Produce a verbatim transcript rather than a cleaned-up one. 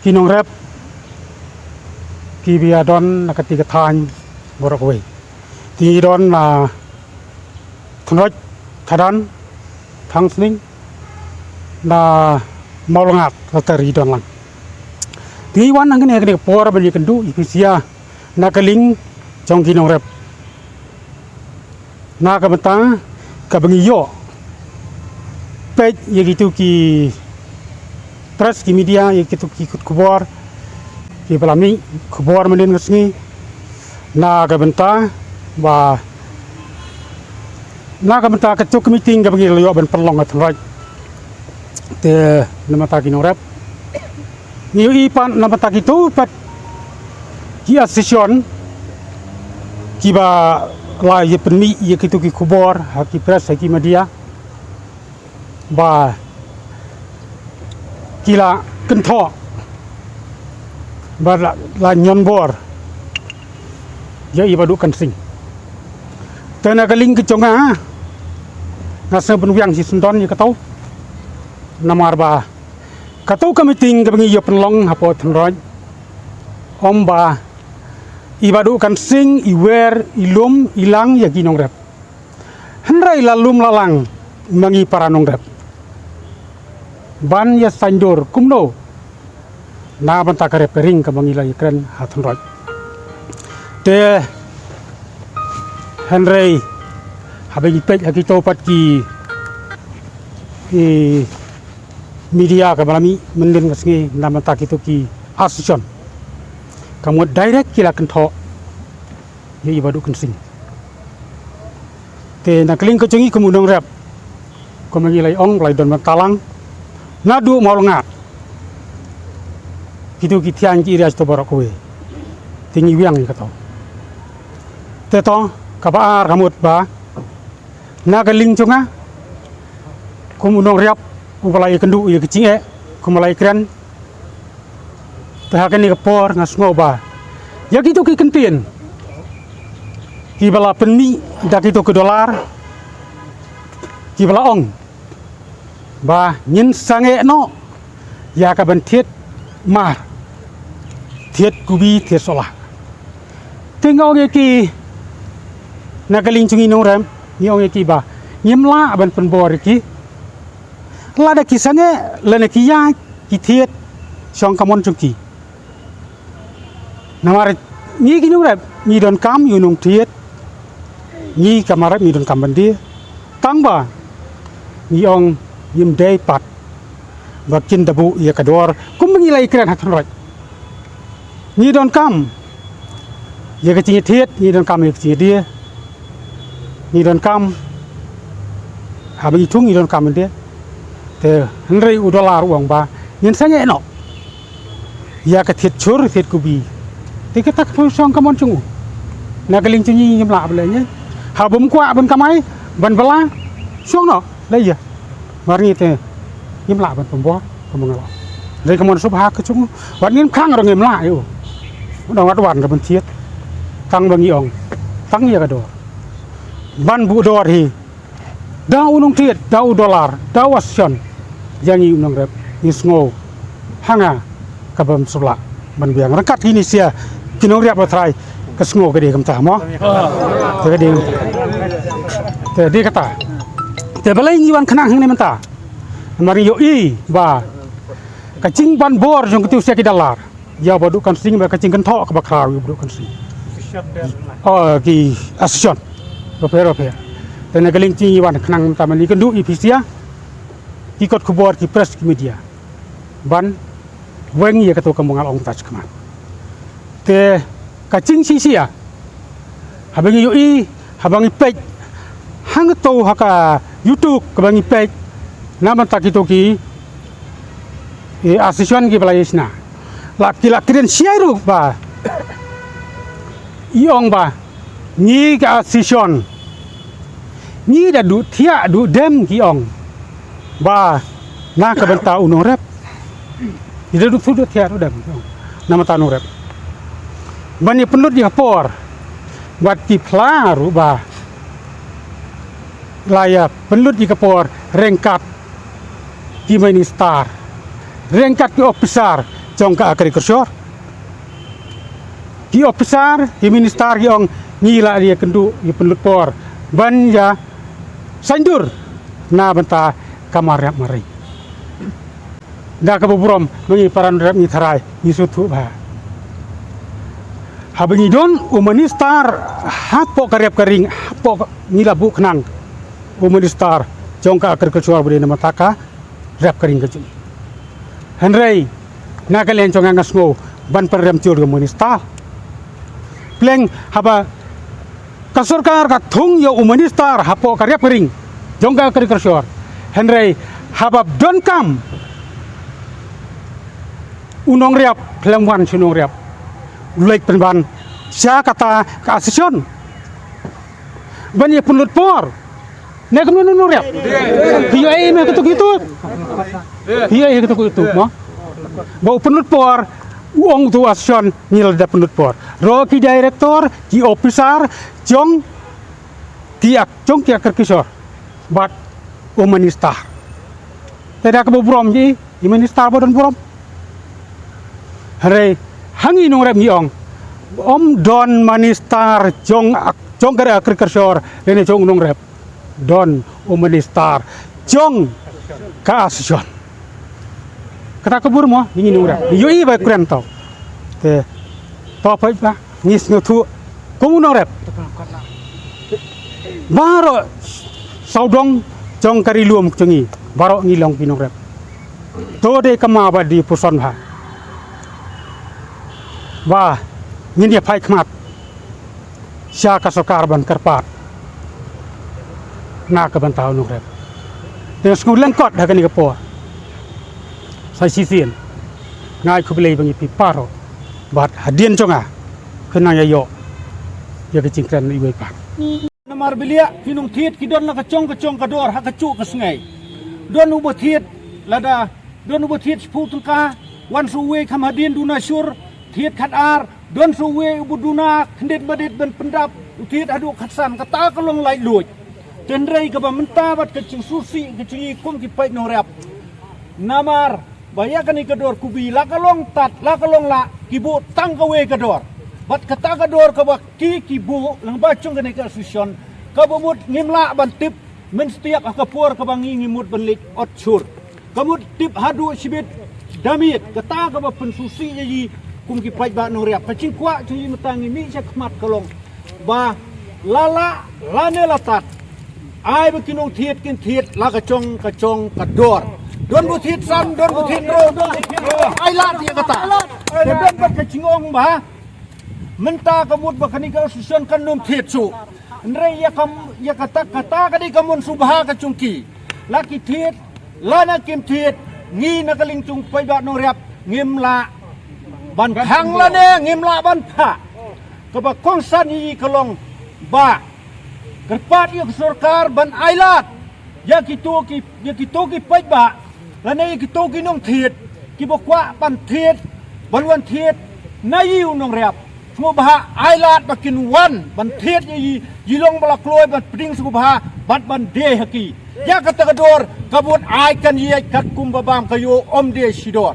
Ki nongrep ki ba ïa don na kati ka thaiñ baroh kawei. Te ngi don na Thnroit Thadan, Thangsning, na Mawlangad, Latari don lang. Te ngi wan hangne ha kane ka por ban ïakynduh ïa phi sha na ka liang jong ki nongrep. Na ka bynta kaba ngi ïoh peit ïa kitu ki press, ki media, ïa kitu ki kot khubor, ki ba la mih khubor mynhynnin ka sngi. Na ka bynta ba, na ka bynta katu ka meeting kaba ngi la ïoh ban pynlong ha Thnroit. Te na ka bynta ki nongrep, ngi ïohi pat na ka bynta kitu pat ki association ki ba la ïa pynmih ïa kitu ki khubor ha ki press, ha ki media, ba ki la kynthoh ba la, la ñion bor ïa i Bah Duh Kan Sing. Te na ka liang ka jong nga, nga sngew ban weng shisyndon ïa katu. Namar ba katu ka meeting kaba ngi ïa pynlong hapoh Thnroit, ym ba i Bah Duh Kan Sing i wer, i lum, i lang ïa ki nongrep. Hynrei la lum la lang ma ngi para nongrep ban ïa saiñdur kumno na ka bynta ka rep ka ring kaba ngi la ïakren ha Thnroit. Te hynrei haba ngi peit ha kitu pat ki, ki media kaba la mih mynhynnin ka sngi na ka bynta kitu ki association, ka mut direct ki la kynthoh ïa i Bah Duh Kan Sing. Te na ka liang ka jong ngi kum u nongrep, kum ngi la ong, la don bynta lang naduh Mawlangad, kitu ki thaiñ ki area to baroh kawei. Te ngi weng ïa katu. Te to kaba ar ka mut ba na ka liang jong nga kum u nongrep uba la ïakynduh ïa ka jingeh, kum ba la ïakren, te ha kane ka por nga sngew ba ïa kitu ki kyntien ki ba la pynmih da kitu ki dollar, ki ba la ong ba ngin sangeh noh ïa ka ban thied mar, thied kubi, thied sohla. Te nga ong ïa ki, na ka liang jong ngi nongrep, ngi ong ïa ki ba ngim lah ban pynbor ïa ki. Lada ki sangeh, lane ki ïaid, ki thied shong ka mon jong ki. Namar ngi ki nongrep ngi donkam ïa u nongthied, ngi ki nongrep ngi donkam ban die. Tang ba ngi ong ngim dei pat ba kin da buh ïa ka dor kum ba ngi la ïakren ha Thnroit. Ngi donkam ïa ka jingïathied, ngi donkam ïa ka jingïadie, ngi donkam, haba ngi thung ngi donkam ïa die. Te hynrei u dollar u ong ba ngin sangeh noh ïa ka thied shur thied kubi. Te kata ka poi shong ka mon jong u. Na ka liang jong ngi ngim lah ban leh ïa ngi. Haba bym kwah ban kamai ban bylla, shong noh, leh ïa. Mar ngi te ngim lah ban pynbor, ka mon nga lah. Lei ka mon sngewbha ka jong u. Wat ngim khang ruh ngim lah ïa u. Dang wat wan ruh ban thied. Tang ba ngi ong, tang ïa ka dor ban buh dor hi. Da u nongthied, da u dollar, da u association, ïa ngi u nongrep ngi sngew ha nga ka bym sngewlah ban biang. Ryngkat kine sha ki nongrep ba trai, ka sngew ka dei kumta mo. Te ka dei kumta. Te dei kata. Te balei ngi wan khnang hangne mynta? Namar ngi ïohi ba ka jingban bor jong kitu sha ki dollar ïa u Bah Duh Kan Sing, ba ka jingkynthoh kaba khraw ïa u Bah Duh Kan Sing. Oh, ki association bapher bapher. Te na ka liang jong ngi wan khnang mynta ban ïakynduh ïa phi sha ki kot khubor, ki press, ki media, ban weng ïa katu kaba nga la ong mynta shakhmat. Te ka jingshisha, haba ngi ïohi, haba ngi peit hangto ha ka YouTube kaba ngi peit na bynta kitu ki, eh, association kiba la ïashna, la ki la kren shiai ruh ba i ong ba ngi ka association ngi da duh thiah duh dem, ki ong, ba na ka bynta u nongrep. Ngi da duh thuh duh thiah duh dem, ki ong, na bynta u nongrep. Ban ïa pynlut ïa ka por bad ki phla ruh ba la ïa pynlut ïa ka por ryngkat ki minister, ryngkat ki officer, jong ka agriculture. Ki officer, ki minister ki ong ngi la ïa kynduh ïa pynlut por ban ïa saiñdur na bynta ka mariap mari. Da kaba burom ma ngi para nongrep ngi tharai ngi sngewthuh bha. Haba ngi don u minister hapoh ka rep ka ring, hapoh ka, ngi la buh khnang u minister jong ka agriculture ba dei na bynta ka rep ka ring ka jong ngi. Hynrei na ka liang jong nga nga sngew ban pynrem jur ïa u minister. Pleng haba ka sorkar ka thung ïa u minister hapoh ka rep ka ring jong ka agriculture. Hynrei haba donkam u nongrep, khlem wan sha u nongrep, u leit pynban sha kata ka association ban ïa pynlut por. Ne kumno u nongrep? Phi ïohi me kato ka YouTube? Phi ïohi kato ka YouTube mo? Ba u pynlut por, u ong uto u association ngi la dep pynlut por. Ruh ki director, ki officer jong ki ak-, jong ki agriculture bad u minister. Te da kaba burom ïa i minister ba don burom. Hynrei ha ngi nongrep ngi ong, ym don minister jong ak-, jong ka agriculture lane jong nongrep. Don u minister jong ka association. Kata ka bor mo, ngi nongrep ngi ïohi ba kren to. Te to peit ba ngi sngewthuh kum u nongrep. Baroh sawdong jong ka ri lum jong ngi, baroh ngi long ki nongrep. To dei kama ba dei puson bha ba ngin ïa phai khmat sha ka sorkar ban kyrpad na ka bynta u nongrep. Te nga sngewlyngkot ha kane ka por. Sa shisien nga ai khublei ba ngi phi baroh bad hadien jong nga khnang ïa ïoh ïa ka jingkren iwei pat. Namar ba ïa ki nongthied ki don la ka chong ka chong ka dor ha ka chuh ka sngi. Don uba thied lada, don uba thied shiphew tyngka, wan sa uwei kham hadien duna shur, thied khatar, don sa uwei uba duna khyndiat badit ban pyndap, u thied haduh khatsan, kata ka long laitluid. Hynrei kaba mynta bad ka jingsngewsih ka jong ngi kum ki paid nongrep. Namar ba ïa kane ka dor kubi la ka long tad, la ka long lah, ki buh tang kawei ka dor. Bad kata ka dor kaba ki, ki buh lyngba jong kane ka association, kaba mut ngim lah ban tip mynstep ha ka por kaba ngi, ngi mut ban leit ot shur. Ka mut tip haduh shibit da miet, kata kaba pynsngewsih ïa ngi kum ki paidbah nongrep. Ka jingkwah jong ngi mynta ngi mih sha khmat ka long ba la lah lane la tad, ai ba ki nongthied kin thied la ka chong ka chong ka dor. Don ba thied san, don ba thied hynriew, ai lad ïa kata. Te don bad ka jingong ba mynta ka mut ba kane ka association kan nym thied shuh. Hynrei ïa ka, ïa kata, kata ka dei ka mon sngewbha ka jong ki. La ki thied lane kim thied, ngi na ka liang jong paidbah nongrep ngim lah ban khang lane ngim lah ban phah. Kaba kongsan ïa ka long ba kyrpad ïa ka sorkar ban ai lad ïa kito ki, ïa kito ki paidbah lane ïa kito ki nongthied kiba kwah ban thied, ban wan thied na ïa u nongrep. Sngewbha ai lad ba kin wan ban thied ïa i, i long ba la kloi ban pdiang sngewbha bad ban die ha ki. Ïa kata ka dor ka mut ai kan ïa katkum ba bam ka ïoh, ym die shi dor.